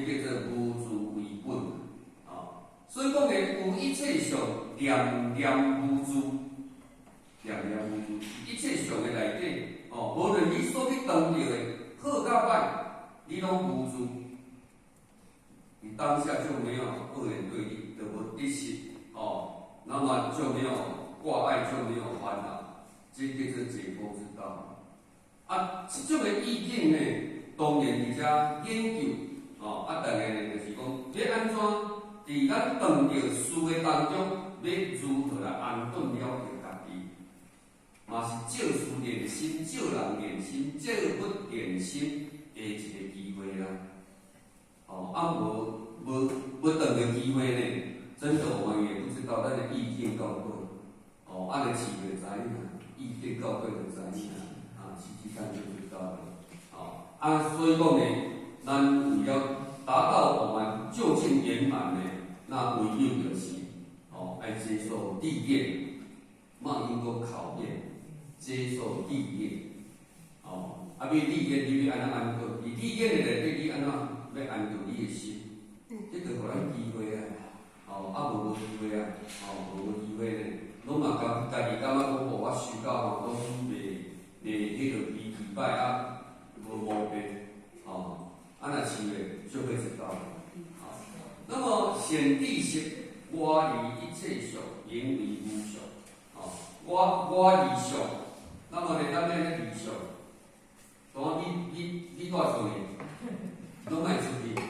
這叫做無住為本，哦，所以講的有一切相，念念無住，念念無住，一切相的內底，哦，無論你所去當著的好佮歹，你攏無住，你當下就沒有二元對立，就無得失，哦，那麼就沒有掛礙，就沒有煩惱，這叫做解脫之道。啊，這種的意境呢，當然佇遮研究，哦，啊，當然呢，就是講欲按怎佇咱當著事的當中，欲如何來安頓了結家己，嘛是照事練心、照人練心、照物練心的一個機會啦。哦，啊，無無無當著機會呢，真的我們也不知道咱的意境到佗。哦，啊，你試就知影，意境到佗就知影，啊，實際上就知道了。哦，啊，所以講呢，咱為了達到我們究竟圓滿呢，那唯有就是哦，愛接受歷練，莫經過考驗，接受歷練。哦，啊，欲歷練你欲按怎安頓？佇歷練的內底，你按怎欲安頓你的心？這就予咱機會啊！哦，啊無無機會啊！哦，無無機會呢，攏嘛家家己感覺講，哦，我修到吼，攏袂袂彼個比起擺啊，無毛病，哦，啊若是咧，就會知道。好，那麼顯諦釋我離一切相，名為無相。哦，我我離相，那麼呢，咱欲按怎離相？當你你你蹛厝呢，攏莫出去。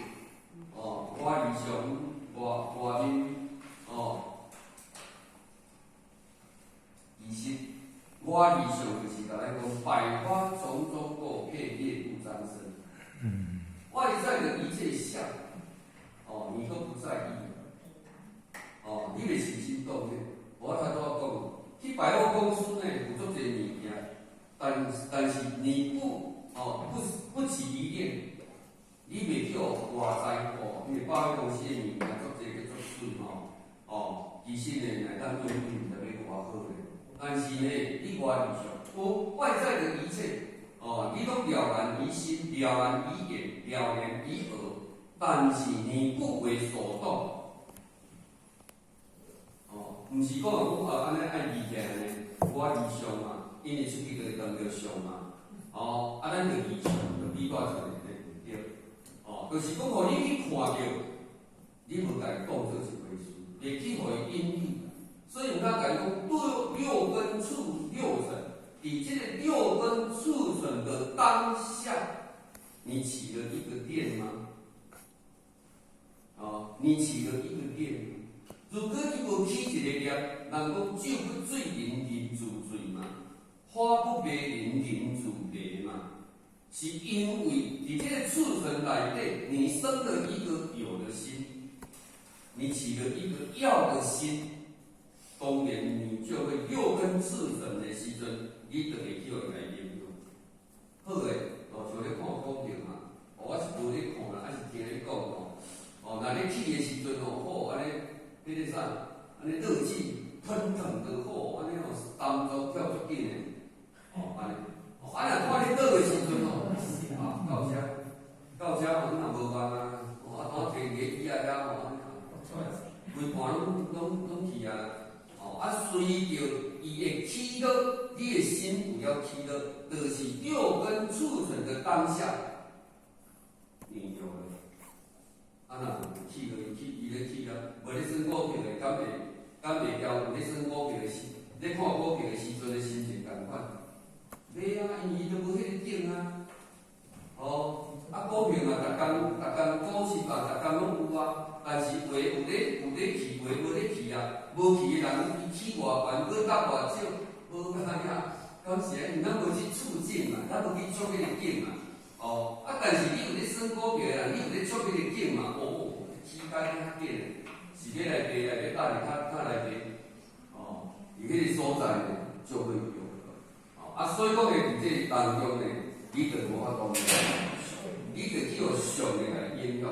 哦，我離相，我我面，哦，其實我離相就是共咱講，百花叢中過，片葉不沾身。外在的一切相，哦，你都不在意。哦，你袂起心動念。我頭拄仔講，去百貨公司呢，有足濟物件，但但是你不哦不不起疑念，你袂去予外在哦，因為百貨公司的物件足濟閣足媠吼，哦，其實呢，會當用毋知欲偌好咧。但是呢，你外離相，有外在的一切，哦，你攏了然於心，了然於眼，了然於耳，但是你不為所動。哦，毋是講講啊，按呢愛離起來呢，我離相嘛，因為出去就會當著相嘛。哦，啊，咱就離相，就比蹛一个咧，對。哦，就是講，予你去看著，你無共伊當做一回事，袂去予伊引起。所以，毋通共伊講六六根觸六塵，佇這個六根觸塵的當下，你起了一個念嗎？哦，你起了一個念。如果你無起一個念，人講酒不醉人人自醉嘛，花不迷人人自迷嘛，是因為佇這個觸塵內底，你生了一個有的心，你起了一個要的心，當然你就會六根觸塵的時陣，你就會去予伊來影響。好的，哦，像咧看股票嘛，哦，我是無咧看啦，啊是聽你講哦，哦，若咧起的時陣哦，好按呢，彼個啥，按呢熱氣騰騰的火，按呢哦，動作跳足緊的，哦，按呢，啊若看咧倒的時陣哦，啊，到遮，到遮吼，你若無辦啊，哦，啊，當提個椅仔遐吼，規盤攏攏攏去啊，哦，啊，隨著伊會起落，你的心有了起落，就是六根觸塵的當下，你有了。啊，若有起落起，伊咧起啊，無咧耍股票的，敢會敢袂牢有咧耍股票的時，咧看股票的時陣的心情仝款？袂啊，因為伊都無彼個景啊。哦，啊股票嘛，逐工逐工股市嘛，逐工攏有啊，但是話有咧有咧起，話無咧起啊。無起的人，伊起偌懸，閣搭偌少，無共啊。敢是啊？因為咱無去觸境嘛，咱無去觸彼個境嘛。哦，啊，但是你有咧耍股票的人，你有咧觸彼個境嘛？哦，起較較緊，是欲來賣啊，欲搭哩較較來賣。哦，佇彼個所在呢，就會有。哦，啊，所以講呢，佇這當中呢，你就無法度，你就去予相的來影響。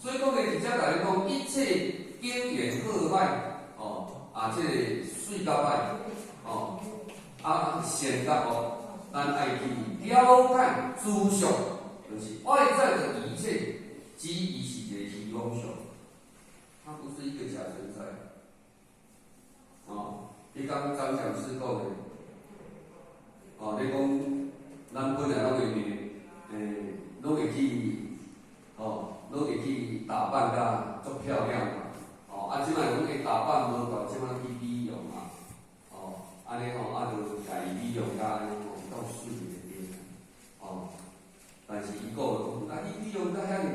所以講呢，佇遮共你講，一切境緣好歹，哦，啊，這個媠佮歹，哦，啊，善佮惡，咱愛去了解諸相，就是外在的一切，只伊是虛妄相，它不是一個假存在。哦，你講張講師講的，哦，你講咱本來攏會攏會去，哦，攏會去打扮甲足漂亮嘛，哦，啊，這擺攏會打扮無夠，這擺去美容嘛，哦，按呢吼，啊，就共伊美容甲按呢吼，夠媠的對，哦，但是伊講，啊，你美容甲遐爾，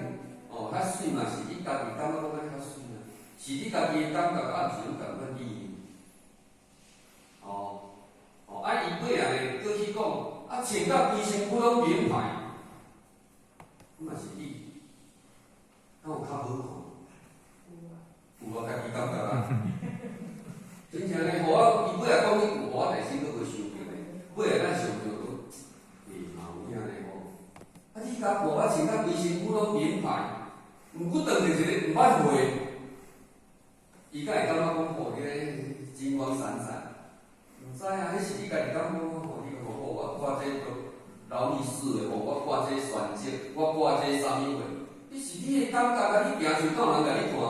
哦，遐媠嘛是你家己感覺講較媠啊，是你家己的感覺，啊，毋是攏仝款你。哦，哦，啊，伊尾仔呢，閣去講，啊，穿甲規身軀攏名牌，嘛是你，敢有較好看？有啊，家己感覺啊。真正呢，予我伊尾仔講彼句，予我內心閣無想著呢。尾仔咱想著講，欸，嘛有影呢吼。啊，你共看我穿甲規身軀攏名牌，毋過當著一個毋捌貨，伊敢會感覺講吼，你咧金光閃閃？毋知啊，彼是你家己感覺講吼，你講吼，我掛這個勞力士的吼，我掛這鑽石，我掛這啥物貨？彼是你的感覺啊！你行出敢有人共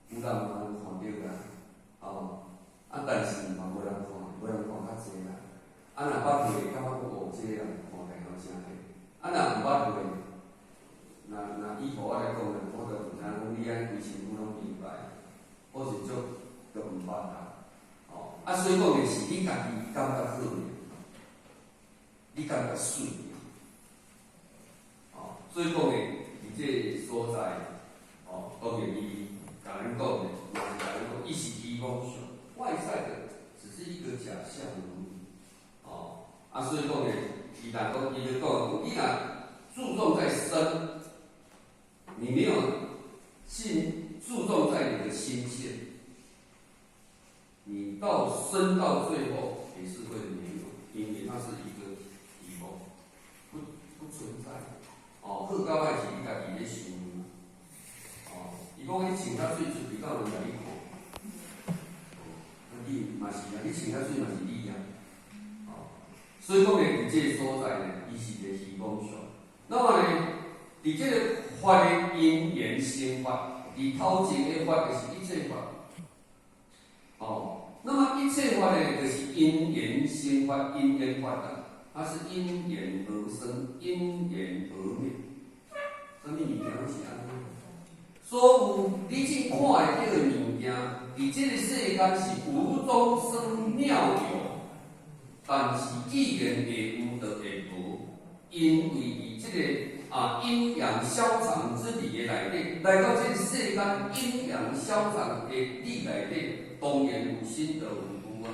你看？有人嘛有看著啦，吼，啊，但是嘛無人看，無人看較濟啦。啊，若捌過，感覺講哦，這個人看起來吼誠濟。啊，若毋捌過，若若以予我來講呢，我就毋知影講你按呢規身軀攏明白，我是足足毋捌啦。哦，啊，所以講的是你家己感覺好爾，你感覺媠爾。哦，所以講呢，佇這個所在，哦，當然伊共咱講的，嘛是共咱講，伊是虛妄相，外在的只是一個假象而已。哦，啊，所以講呢，伊若講，伊就講，你若注重在身，你沒有心注重在你的心性，你到生到最後也是會沒有，因為它是一個虛妄，不存在。哦，好甲歹是你家己咧想嘛。哦，伊講你穿較媠出去，敢有人共你看？哦，啊你嘛是啊，你穿較媠嘛是你啊。哦，所以講呢，佇這個所在呢，伊是一個虛妄相。那麼呢，佇這個法的因緣生法，佇頭前的法就是一切法。哦，那麼一切法呢，就是因緣生法、因緣法啊，它是因緣而生，因緣而滅。啥物物件攏是按呢？所有你這看會著的物件，佇這個世間是無中生妙有，但是既然會有，就會無，因為佇這個啊陰陽消長之理的內底，來到這個世間陰陽消長的理內底，當然有生就有有啊，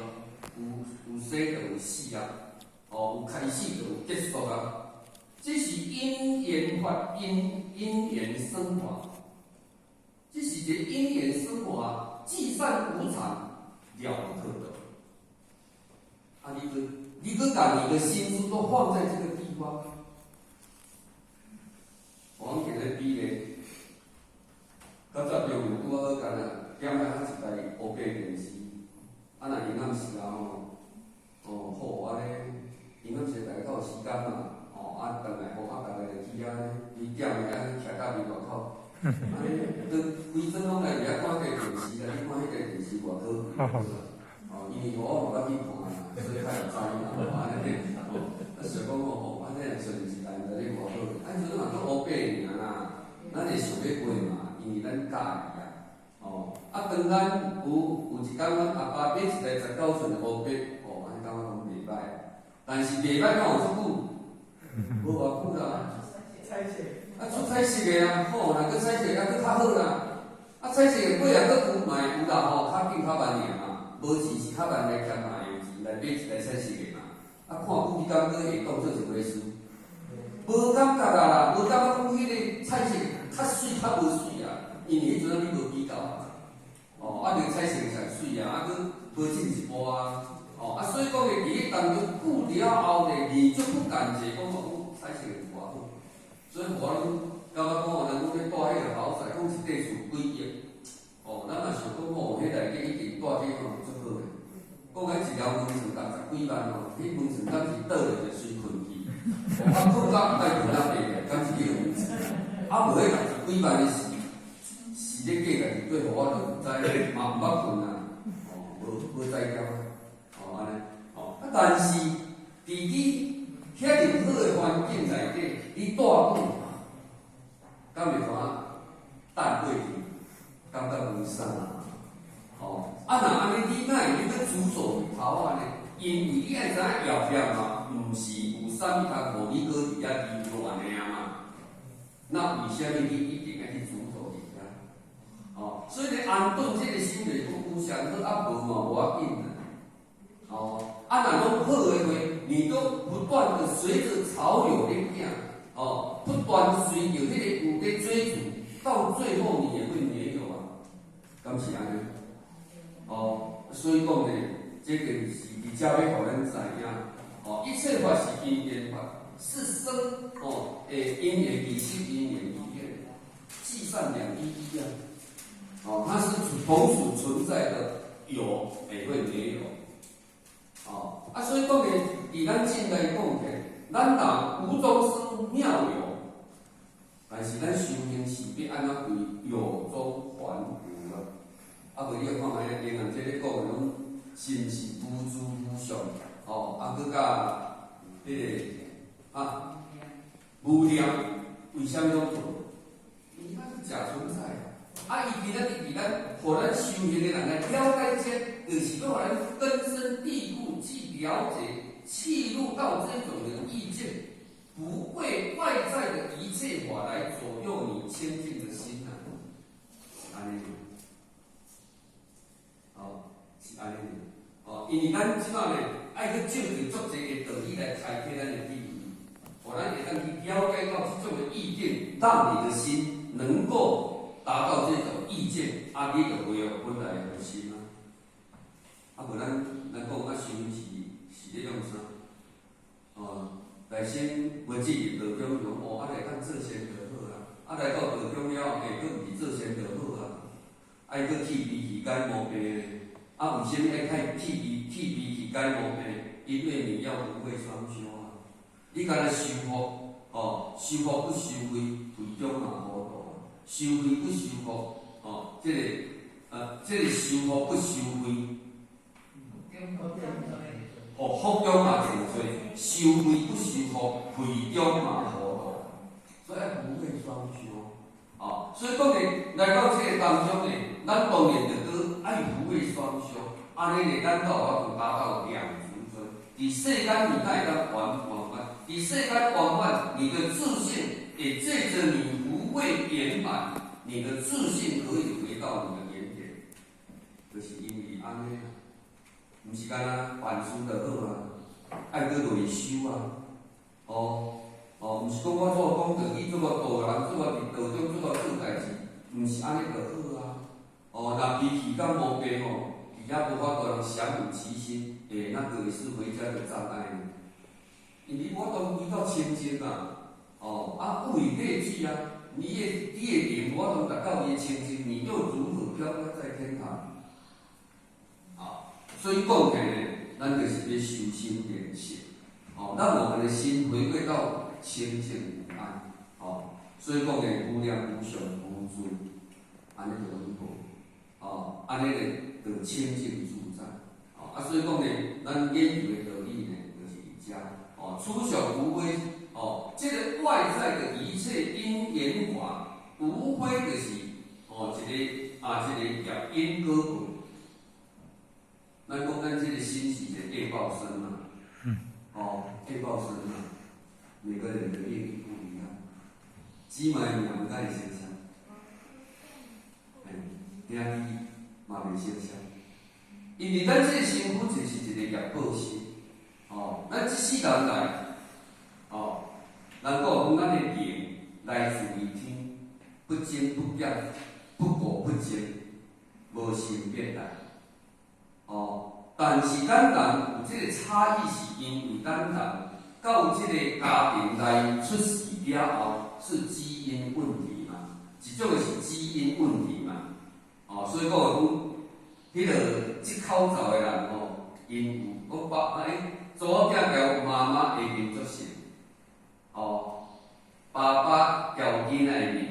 有生就有死啊，哦，有開始就有結束啊。這是因緣法，因緣生法，這是一個因緣生法，聚散無常，了不可得。啊，你閣共你的心思都放在這個地方，我講一個比咧，較早中午拄仔好干啊，點開一台烏白電視，啊若閒暗時啊吼，哦好按呢，閒暗時大家較有時間嘛。哦，啊，轉來吼，啊，逐个就去遐規點的按呢徛到門外口，按呢，都規陣攏來佇遐看彼個電視啦，你看彼個電視偌可貴，哦，因為我嘛捌去看啊，所以較會知嘛，吼，按呢，哦，啊想講吼，吼，按呢上電視台毋知咧偌好，啊，彼陣嘛閣烏白爾啦，咱會想欲買嘛，因為咱佮意啊，哦，啊，當咱有一工，阮阿爸買一台19寸的烏白，哦，按呢感覺講袂䆀，但是袂䆀敢有足久？無偌久啦，彩色，啊出彩色的啊，吼，若閣彩色的啊，閣較好啦。啊，彩色的尾仔閣有嘛會有啦吼，較緊較慢爾嘛，無錢是較慢來添嘛會有錢來買一台彩色的嘛。啊，看久你感覺會當做一回事？無感覺啊啦，無感覺講彼個彩色較媠較無媠啊，因為彼陣你無比較啊。哦，啊，你彩色上媠啊，啊，閣無進一步啊。哦，啊，所以講咧，佇咧當中久了後咧，你就不感覺講哦，彩色有偌好。所以我攏感覺講，人講咧住彼個豪宅，講一塊厝幾億，哦，咱嘛想講吼，彼內底一定住這吼足好的。講彼一條門床共十幾萬吼，彼門床敢是倒咧就隨困去，哦，啊困到愛困啊爬來，敢是彼個門床？啊，無彼十幾萬的是是咧計家己對，予我就毋知，嘛毋捌問啊，哦，無無知曉，哦，按呢，哦，啊，但是佇你遐爾好的環境內底，你蹛久，敢會怎淡過去？感覺無啥？哦，啊，若按呢，你哪會欲閣執著佇頭仔呢？因為你愛知影業力嘛，毋是有啥物通予你閣佇遐留戀的啊嘛。那為啥物你一定愛去執著佇遐？哦，所以你安頓這個心就是講有上好啊，無嘛無要緊啦。哦，啊，若攏好的話，你都不斷的隨著潮流咧行，哦，不斷隨著彼個有咧追逐，到最後你也會沒有啊，敢是按呢？哦，所以講呢，這個是佇遮欲予咱知影，哦，一切法是因緣法，是生哦，欸，因緣彼起，因緣彼滅，聚散兩依依啊，哦，它是同時存在的，有也會沒有，哦，啊，所以講呢，佇咱進來講起來，咱若無中生妙有，但是咱修行是欲按怎歸有中還無啊？啊，無你看覓，連人這咧講的攏是毋是無住無相？哦，啊，閣佮彼個啊無念，為啥物攏無？因為它是假存在啊！伊佇咱佇咱，予咱修行的人來了解這，就是欲予咱根深蒂固去了解、契入到這種的意境，不為外在的一切法來左右你清淨的心啊！按呢，哦，是按呢，哦，因為咱這擺呢，愛去照著足濟的道理來開啟咱的智慧，予咱會當去了解到這種的意境，讓你的心能夠達到這種意境，啊，你就恢復本來的心啊。啊，無咱咱講啊，修是是咧創啥？哦，來先無進入道中就講哦，啊來當做仙就好啊，啊來到道中了後，閣毋是做仙就好啊，愛閣去悲去解毛病。啊，為啥物愛去去悲去悲去解毛病？因為你要福慧雙修啊。你干焦修福，哦，修福不修慧，慧中嘛糊塗啊；修慧不修福，哦，這個修福不修慧，哦，福中嘛定罪；修慧不修福，慧中嘛糊塗。所以愛福慧雙修，哦，所以講呢，來到這個當中呢，咱當然就閣愛福慧雙修，按呢呢，咱才有法度達到兩足尊。佇世間你才會當圓滿，佇世間圓滿，你的自信也借著你福慧圓滿，你的自信可以回到你的原點，就是因為按呢，毋是干焦辦事就好啊，愛閣內修啊，哦哦，毋是講我做講道理，做個導人，做個佇道中做個做代誌，毋是按呢就好啊。哦，若脾氣甲毛病吼，佇遐無法度人降伏其心，欸，那個也是回家的障礙。因為無法度回到清淨嘛，哦，啊，物以類聚啊，你的靈無法度達到伊的清淨，你又如何飄飄在天堂？啊，所以講起來呢，咱就是欲修心練性，哦，讓我們的心回歸到清淨無礙，哦，所以講呢，無念無相無住，按呢就穩妥，哦，按呢咧就清淨自在，哦，啊，所以講呢，咱研究的道理呢，就是佇遮，哦，此相無非，哦，這個外在的一切因緣法，無非就是，哦，一個啊，這個業因果報。咱講咱這個心是一個業報身嘛，哦，業報身嘛，每個人的業力不一樣，姊妹命敢會相像？欸，兄弟嘛袂相像，因為咱這個身軀就是一個業報身，哦，咱這世人來，哦，人講講咱的靈來自於天，不增不減，不垢不淨，無生變來。哦，但是咱人有這個差異，是因為咱人到這個家庭來出世了後，是基因問題嘛，一種是基因問題嘛。哦，所以講講，彼個這口罩的人吼，𪜶有講爸欸，查某囝共媽媽的面足像，哦，爸爸共囡仔的面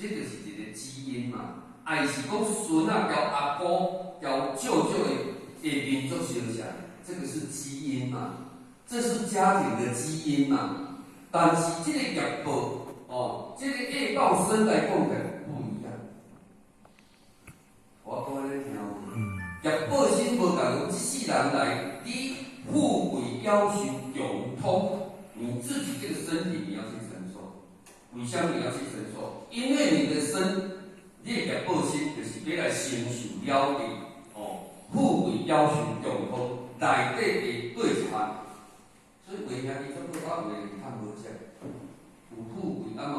這就是一個基因嘛。還是講孫仔交阿姑、交舅舅的民族相像，這個是基因嘛？這是家庭的基因嘛？但是這個業報哦，這個業報身來講的不一樣。我講按呢聽有無？業報身無仝，這世人來，你富貴夭壽窮通，你自己這個身體你要去承受。為什麼你要去承受？因為你的身，你的業報身就是欲來承受了的哦，富貴夭壽窮通內底的對一項。所以為兄弟這個我有的較無食，有富貴啊嘛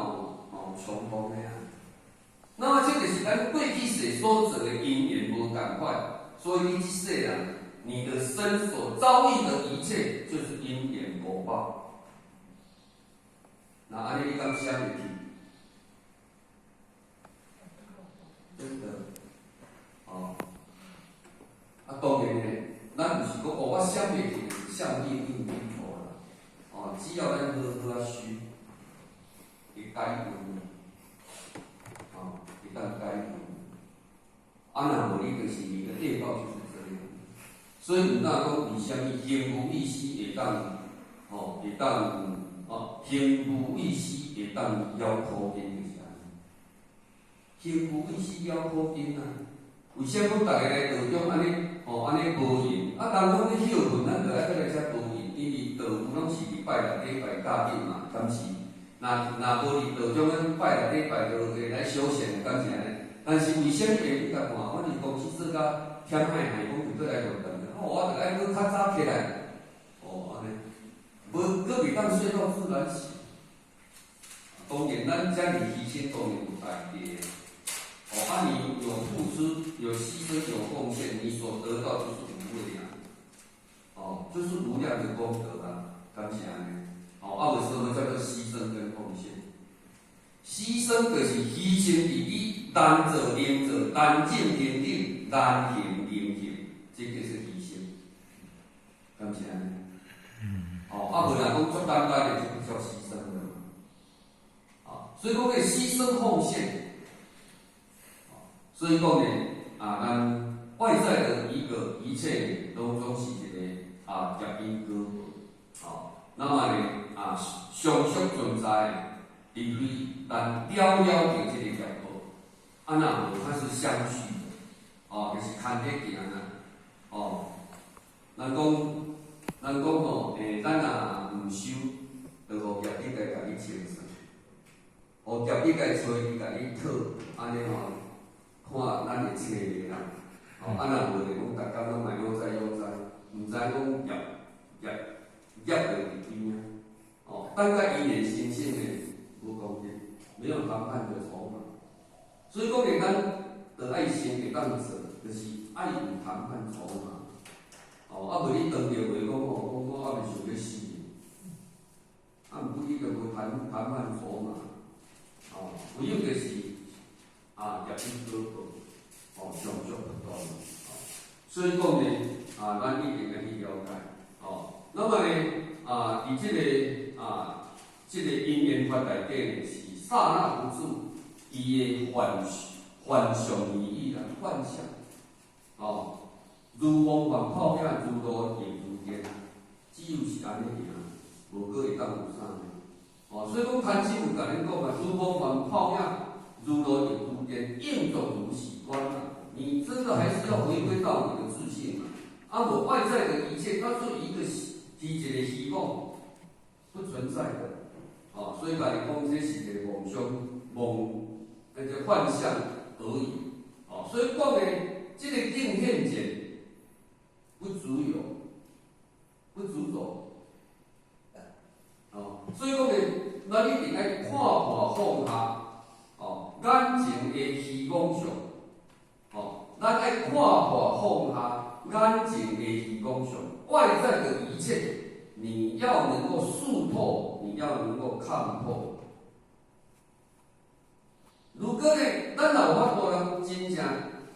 有窮通的啊。那麼這就是咱過去世所做的因緣無仝款，所以你這世人，你的身所遭遇的一切，就是因緣果報。那按呢你敢閃會去？真的，哦，啊當然呢，咱毋是講哦，我閃袂去，向命運低頭啦。哦，只要咱好好仔修，會解運，哦，會當解運。啊，若無你就是你的業報就是這樣。所以毋但講為啥物行無意思會當，哦，會當，哦，行無意思會當了苦根就是按呢。行無意思了苦根啊！為啥講逐个來道場按呢？哦，按呢無閒？啊，人講咧歇睏，咱就愛閣來遮無閒，因為道場攏是禮拜六、禮拜較緊嘛，敢是？若若無佇道場，咱拜六、禮拜就會來休閒，敢是按呢？但是為啥物會你共看？我佇公司做甲忝害害，講就閣來落堂，哦，我著愛閣較早起來，哦，按呢，無閣袂當睡到自然醒。當然，咱遮爾犧牲，當然有代價。哦，啊，你有付出、有犧牲、有奉獻，你所得到就是無畏啊！哦，就是無量的功德啊，敢是按呢？哦，啊，為什麼叫做犧牲跟奉獻？犧牲就是犧牲佇你難做能做、難進能進、難行能行，這叫做犧牲，敢是按呢？哦，啊，無若講足簡單的，就不叫犧牲了嘛。啊，所以講個犧牲奉獻。所以講呢，啊，咱外在的一個一切，攏總是一個啊業因果報，哦，那麼呢，啊，常常存在，除非咱了了著這個業報，啊，若無它是相續的，哦，就是牽咧行啦，哦，人講吼，咱若毋修，就予業力來共你清算，予業力來揣伊共你討，按呢吼。看咱會揣袂啦，哦，啊若無就講逐工攏嘛悠哉悠哉，毋知講業業業落佇邊啊，哦，等甲因緣生成的無講的，沒有談判的籌碼，所以講呢，咱著愛先會當做，就是愛有談判籌碼，哦，啊無你當著話講吼，講我猶未想欲死，啊毋過你著無談判籌碼，哦，唯有就是啊，業因果報，哦，常續不斷，哦，所以講呢，啊，咱一定愛去了解，哦，那麼呢，啊，佇這個啊，這個因緣法內底呢，是剎那不住，伊的幻象而已啦，幻象，哦，如夢幻泡影，如露亦如電，只有是按呢爾，無閣會當有啥呢？哦，所以講禪師有共恁講啊，如夢幻泡影。如露亦如電，應作如是觀啊！你真的還是要回歸到你的自性嘛？啊，無外在的一切，它是一個是一個虛妄，不存在的。啊，所以共你講，這是一個夢想、夢，那個幻象而已。啊，所以講呢，這個境現前不執有，不執著。哦，所以講呢，咱一定愛看破放下。哦，眼前的虛妄相，哦，咱愛看破放下眼前的虛妄相，外在的一切，你要能夠識破，你要能夠看破。如果呢，咱若有法度人真正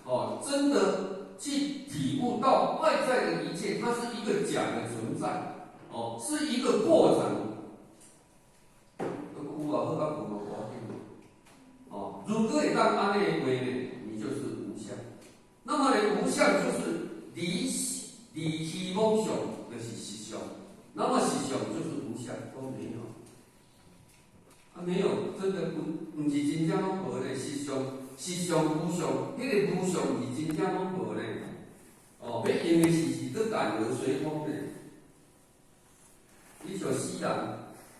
哦，真的去體悟到外在的一切，它是一個假的存在，哦，是一個過程。有啊，好甲無嘛無要緊。哦，如如果會當按呢的話呢，你就是無相。那麼呢，無相就是離離虛妄相，就是實相。那麼實相就是無相，都沒有。啊，沒有，真的不，毋是真正攏無咧。實相、實相無相，彼個無相毋是真正攏無咧。哦，欲用的時是閣感而隨通咧。你像死人，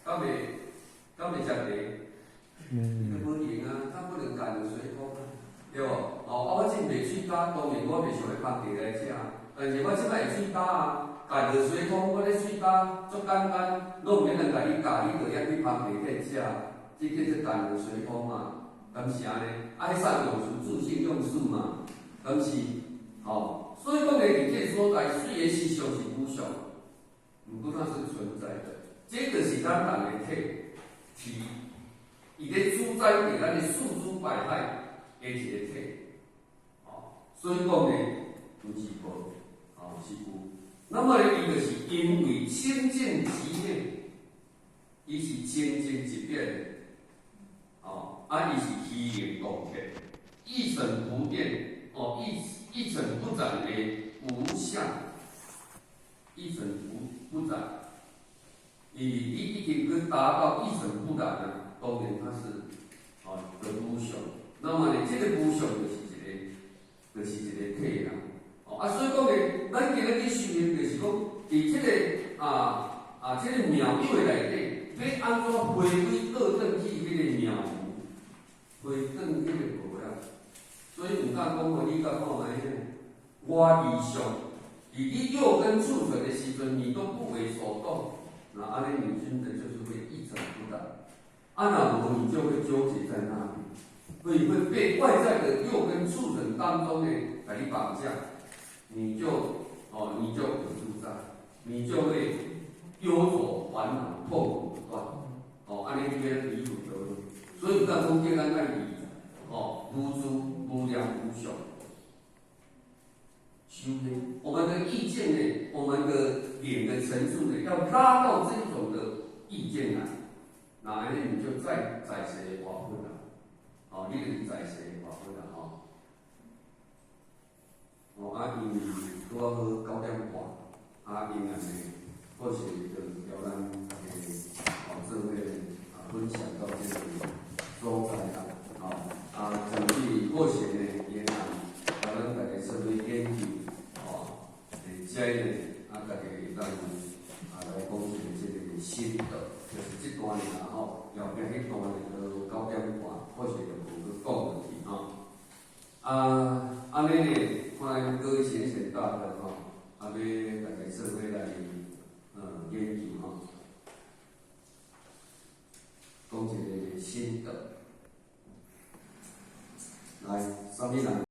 敢袂食茶？伊都無用啊，他不能感而隨通啊，對無？哦，啊，我真袂喙焦，當然我袂想欲捧茶來食，但是我這擺會喙焦啊，感而隨通，我咧喙焦足簡單，攏毋免人共你教，你就遐去捧茶去食，這叫做感而隨通嘛，敢是按呢？啊，彼善用事，自性用事嘛，敢是？吼，所以講咧，佇這個所在，雖然實相是無相，毋過它是存在的，這就是咱人的體體。伊咧主宰佇咱的四諸百骸的一個體，哦，所以講呢，毋是無，哦，是有。那麼呢，伊就是因為清淨寂滅，伊是清淨寂滅的，哦，啊，伊是虛靈動鐵，一成不變，哦，一塵不染的無相，一塵不染，伊你已經去達到一塵不染啊。當然它是哦的無相，那麼呢，這個無相就是一個體啦。哦啊，所以講呢，咱今日去修行，就是講，佇這個這個妙有的內底，欲按怎回歸倒轉去彼個妙有，回轉彼個無啦。所以毋敢講吼，你甲看覓呢？我離相，佇你六根觸塵的時陣，你都不為所動，那按呢你真的就是會一塵不染。啊，若無你就會糾結在那裡，會被外在的六根觸塵當中呢，來你綁架，你就不自在，你就會憂愁煩惱、痛苦不斷。哦，按呢你欲離苦得樂。所以咱講叫咱愛離，哦，無住、無量、無相。修呢，我們的意見呢，我們的臉的層次呢，要拉到這種的意見來。那按呢你就在世活佛啦，哦，你就是在世活佛啦，吼。哦，啊，因為拄仔好9點半，啊，因安呢，或是就邀咱大家哦，做伙啊分享到這個所在啦，吼，啊，甚至過程呢，也通共咱大家做伙研究，哦，這呢，啊，大家會當啊來講一個這個心得。就是這段爾吼，後壁彼段就9點半，或是就無閣講落去吼。啊，按呢呢，看各位賢賢大德吼，啊，欲大家做伙來研究吼，講一個心得。來，啥物人？